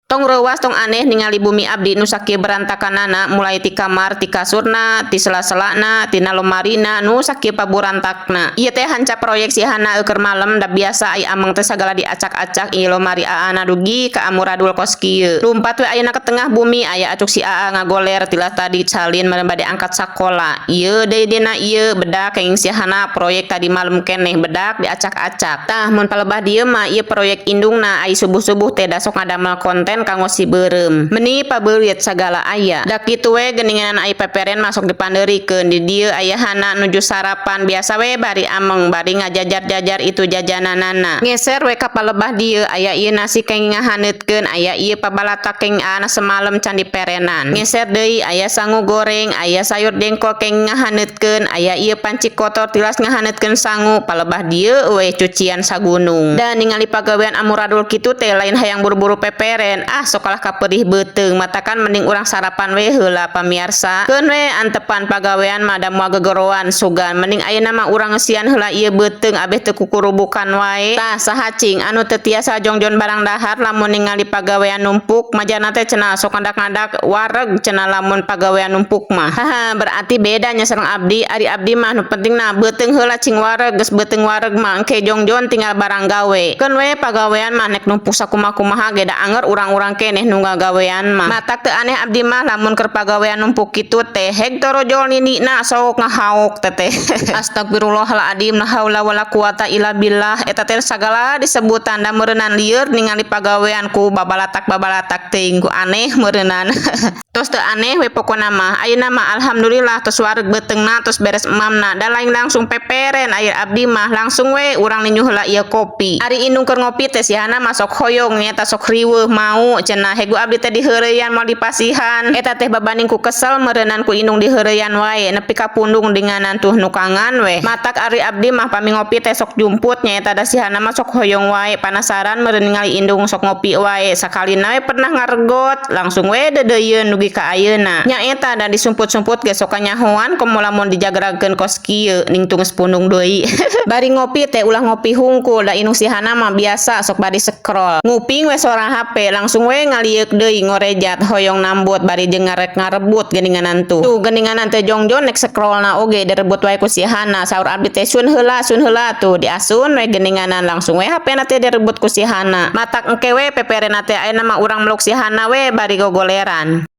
Tong reuwas, tong aneh ningali bumi abdi nu sakieu berantakanana, mulai ti kamar, ti kasurna, ti sela-selana, tina lomarina nu sakieu paburantakna. Ieu teh hancap proyek si Hana keur malem, da biasa ai ameng teh sagala diacak-acak. Ieu lomari aana dugi ka amuradul kos kieu. Lumpat we ayeuna ke tengah bumi, aya acuk si Aa ngagoler tilas tadi salin meureun bade angkat sakola. Ieu deui dina ieu bedak kenging si Hana proyek tadi malem keneh, bedak diacak-acak. Tah, mun palebah dieu mah ieu proyek indungna, ai subuh-subuh teh da sok ngadamel konten kanggo si beureum. Meni pabeulit sagala aya. Da kitu we geuningan, ai peperen masuk dipandeurikeun. Di dieu aya Hana nuju sarapan, biasa we bari ameng bari ngajajar-jajar itu jajananana. Ngeser we ka palebah dieu, aya ieu nasi kenging ngahaneutkeun, aya ieu pabalatak kenging aana semalam can diperenan. Ngeser deui aya sangu goreng, aya sayur jengkol kenging ngahaneutkeun, aya ieu panci kotor tilas ngahaneutkeun sangu. Palebah dieu we cucian sagunung. Dan ningali pagawean amuradul kitu teh lain hayang buru-buru peperen, ah, sok kalah kaperih beuteung, matakan mending urang sarapan we heula, pamiarsa. Keun we antepan pagawean mah, da moal gegeroan sugan. Mending ayeuna mah urang ngeusian heula ieu beuteung abeh teu kukurubukan wae. Tah, saha cing anu teu tiasa jongjon barang dahar lamun ningali pagawean numpuk? Majana teh cenah sok ngadak-ngadak wareg cenah lamun pagawean numpuk mah. Haha, berarti bedanya sareng abdi. Ari abdi mah nu pentingna beuteung heula cing wareg, geus beuteung wareg mah engke jongjon tinggal barang gawe. Keun we pagawean mah nek numpuk sakumaha-kumaha ge, da anger urang-urang keneh nu ngagawean mah. Matak teu aneh abdi mah lamun keur pagawean numpuk kitu teh, heg torojol ninina sok ngahaok teteh. Astagfirullahaladzim, la haula wala quwata illa billah. Eta teh sagala disebutan, da meureunan lieur ningali pagawean ku babalatak-babalatak teuing, ku aneh meureunan. Tos teu aneh we pokona mah. Ayeuna mah alhamdulillah tos wareg beuteungna, tos beres emamna, da lain langsung peperen ari abdi mah, langsung we urang ninyu heula ieu kopi. Ari indung keur ngopi teh si Hana mah sok hoyong nya, sok riweuh mau cenah, hegu abdi teh diheureuyaan moal dipasihan. Eta teh babanding ku kesel meureunan ku indung diheureuyaan wae nepi ka pundung dinganan tuh nukangan we. Matak ari abdi mah pami ngopi teh sok jumput nya eta, da si Hana mah sok hoyong wae, panasaran meureun ningali indung sok ngopi wae. Sakalina we pernah ngaregot, langsung we deudeuyeun dugi ka ayeuna. Nya eta, da disumput-sumput ge sok kanyahoan, komo lamun dijagrakeun kos kieu ning tungges pundung deui. Bari ngopi teh ulah ngopi hungkul, da indung si Hana mah biasa sok bari scroll. Nguping we sora HP, langsung we ngalieuk deui ngorejat hoyong nambut bari jeung ngarek ngarebut geuninganan tuh. Tuh geuninganan teh jongjon nek scrollna oge direbut wae ku si Hana. Saur abdi teh, "Sun heula, sun heula." Tuh diasun we geuninganan, langsung we HP na teh direbut ku si Hana. Matak engke we peperena teh, ayeuna mah urang meluk si Hana we bari gogoleran.